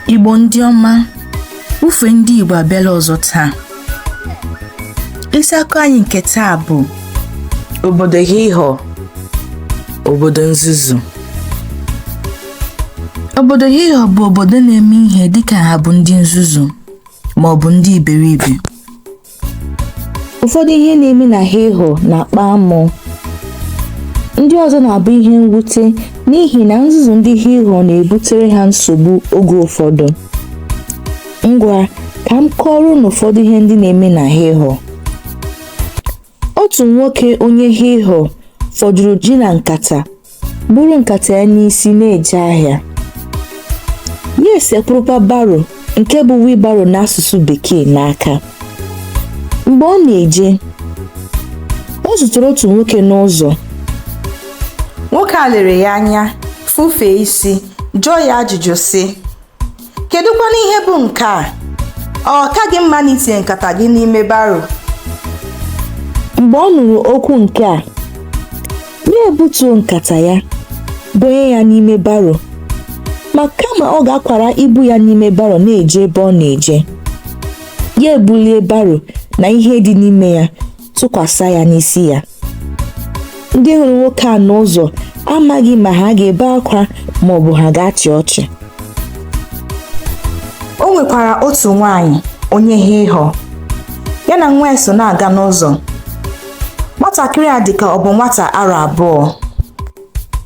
Igbo ndị ọma, ufe ndị Igbo abịala ọzọ taa. Isi akụkọ anyị nke taa bụ obodo Hịhọ, obodo nzuzu. Obodo Hịhọ bụ obodo na-eme ihe dịka ha bụ ndị nzuzu ma ọ bụ ndị iberibe. Ụfọdụ ihe na-eme na Hịhọ na-akpa amụ. Ndị ọzọ na-abụ ihe mwute n'ihi na nzuzu ndị Hịhọ na-ebutere ha nsogbu oge ụfọdụ. Ngwa, ka m kọọrọ unu ụfọdụ ihe ndị na-eme na Hịhọ. Otu nwoke onye Hịhọ fọjuru ji na nkata buru nkata ya n'isi na-eje ahịa. Ya esekpurukwa baro nke bụ wheelbarrow n'asụsụ bekee n'aka. Mgbe ọ na-eje, o zutere otu nwoke n'ụzọ. Nwoke a lere ya anya, fufee isi, jụọ ya ajụjụ sị, Kedụkwanụ ihe bụ nke a? Ọ kaghị mma na itinye nkata gị n'ime baro? Mgbe ọ nụrụ okwu nke a, ya ebutuo nkata ya, donye ya n'ime baro. Ma kama ọ ga-akwara ibu ya n'ime baro na-eje ebe ọ na-eje, ya ebulie baro na ihe dị n'ime ya tụkwasị ya n'isi ya. Ndị hụrụ nwoke a n'ụzọ amaghị ma ha ga-ebe akwa ma ọ bụ ha ga-achị ọchị. O nwekwara otu nwaanyị onye Hịhọ. Ya na nwa ya so na-aga n'ụzọ. Nwatakịrị a dị ka ọ bụ nwata arọ 2.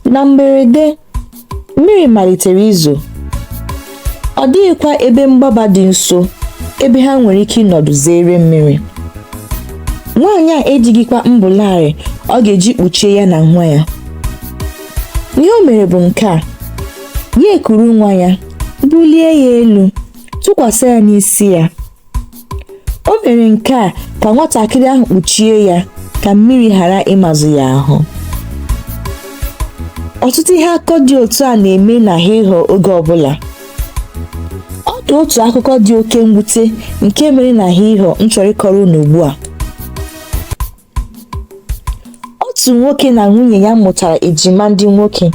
Na mberede, mmiri malitere izo. Ọ dịghịkwa ebe mgbaba dị nso ebe ha nwere ike ịnọdụ zere mmiri. Nwaanyị a ejighịkwa mbụlarị ọ ga-eji kpuchie ya na nwa ya. Ihe o mere bụ nke a. Ya ekuru nwa ya, bulie ya elu, tụkwasị ya n'isi ya. O mere nke a ka nwatakịrị ahụ kpuchie ya ka mmiri ghara ịmazụ ya ahụ. Ọtụtụ ihe akụkọ dị otu a na-eme na Hịhọ oge ọbụla. Ọ dị otu akụkọ dị oke mwute nke mere na Hịhọ m chọrọ ịkọrọ unu ugbu a. Otu nwoke na nwunye ya mụtara ejima ndị nwoke.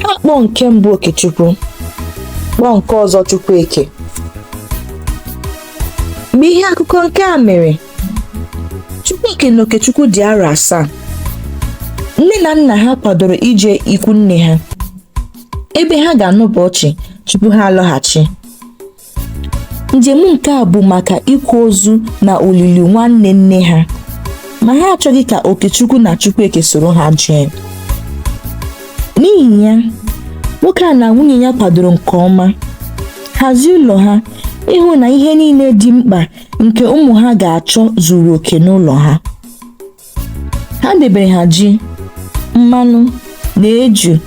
Ha kpọọ nke mbụ Okechukwu, kpọọ nke ọzọ Chukwueke. Mgbe ihe akụkọ nke a mere, Chukwueke na Okechukwu dị arọ 7. Nne na nna ha kwadoro ije ikwu nne ha, ebe ha ga-anọpụ ọchị tupu ha alọghachi. Njem nke a bụ maka ịkwa ozu na olili nwanne nne ha, ma ha achọghị ka Okechukwu na Chukwueke soro ha jee. N'ihi ya, nwoke a na nwunye ya kwadoro nke ọma, hazie ụlọ ha ịhụ na ihe niile dị mkpa nke ụmụ ha ga-achọ zuru oke n'ụlọ ha. Ha debere ha ji, mmanụ na eju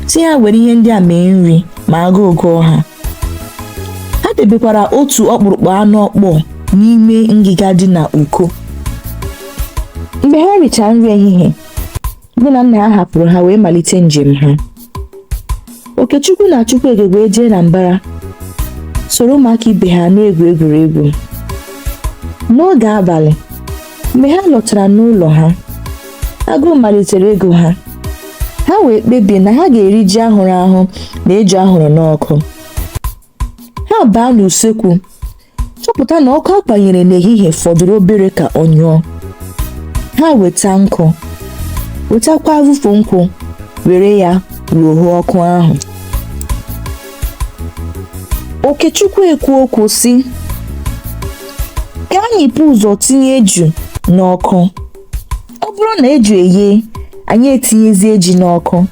si ha were ihe ndị a mee nri ma agụụ gụọ ha. Ha debekwara otu ọkpụrụkpụ anụ ọkpọọ n'ime ngịga dị na uko. Mgbe ha richara nri ehihie, nne na nna ha hapụrụ ha wee malite njem ha. Okechukwu na Chukwueke wee jee na mbara soro ụmụaka ibe ha na-egwu egwuregwu. N'oge abalị, mgbe ha lọtara n'ụlọ ha, agụụ malitere ịgụ ha. Ha wee kpebie na ha ga-eri ji ahụrụ ahụ na eju ahụrụ n'ọkụ. Ha baa n'usekwu, chọpụta na ọkụ akwanyere n'ehihie fọdụrụ obere ka ọ nyụọ. Ha weta nkụ, wetakwa avụfụ nkwụ, were ya rohuo ọkụ ahụ. Okechukwu ekwu okwu sị, ka anyị bu ụzọ tinye eju n'ọkụ. Ọ bụrụ na eju eghee, anyị etinyezie ji n'ọkụ.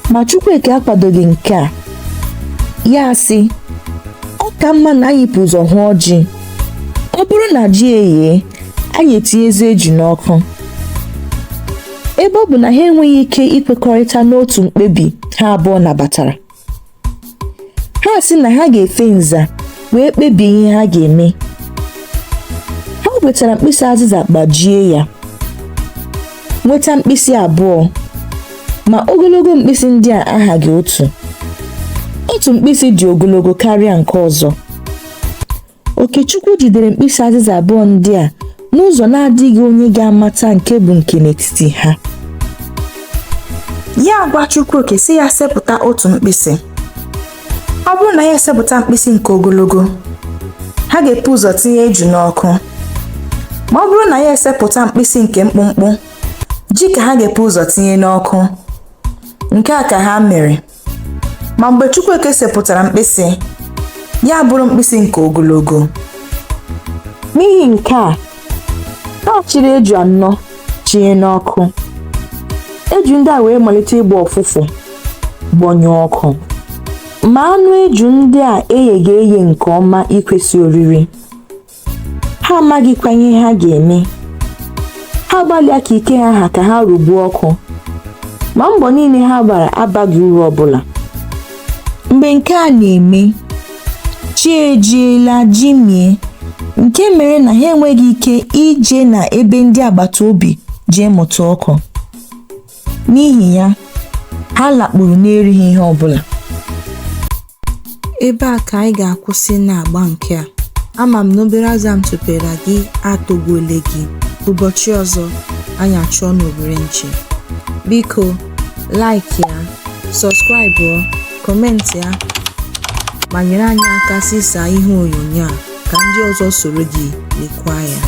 Ma Chukwueke akwadoghị nke a. Ya sị, ọ ka mma na anyị bu ụzọ hụọ ji. Ọ bụrụ na ji eghee, anyị etinyezie eju n'ọkụ. Ebe ọ bụ na ha enweghị ike ikwekọrịta n'otu mkpebi ha abụọ nabatara, ha sị na ha ga-efe nza wee kpebie ihe ha ga-eme. Ha wetara mkpịsị azịza gbajie ya, nweta mkpịsị 2, ma ogologo mkpịsị ndị a ahaghị otu. Otu mkpịsị dị ogologo karịa nke ọzọ. Okechukwu jidere mkpịsị azịza 2 ndị a n'ụzọ na-adịghị onye ga-amata nke bụ nke n'etiti ha. Ya agwa Chukwuoke sị ya sepụta otu mkpịsị. Ọ bụrụ na ya esepụta mkpịsị nke ogologo, ha ga-ebu ụzọ tinye eju n'ọkụ. Ma ọ bụrụ na ya esepụta mkpịsị nke mkpụmkpụ, ji ka ha ga-ebu ụzọ tinye n'ọkụ. Nke a ka ha mere. Ma mgbe Chukwueke sepụtara mkpịsị, ya bụrụ mkpịsị nke ogologo. N'ihi nke a, ha chịrị eju anọ chinye n'ọkụ. Eju ndị a wee malite ịgba ụfụfụ gbọnyụọ ọkụ. Ma anụ eju ndị a egheghị eghe nke ọma ikwesị oriri. Ha amaghịkwa ihe ha ga-eme. Ha gbalịa ka ike ha ha ka ha rugbuo ọkụ. Ma mbọ niile ha gbara abaghị uru ọbụla. Mgbe nke a na-eme, chi ejiela jimie nke mere na ha enweghị ike ije na ebe ndị agbata obi jee mụta ọkụ. N'ihi ya, ha lakpuru n'erighị ihe ọbụla. Ebe a ka anyị ga-akwụsị n'agba nke a. Ama m na obere azụ a m tụpere gị atọgbuole gị. Ụbọchị ọzọ, anyị achụọ n'owere nchi. Biko, like ya, subscribe, comment ya, ma nyere anyị aka zisaa ihe onyonyo a ka ndị ọzọ soro gị lekwaa ya.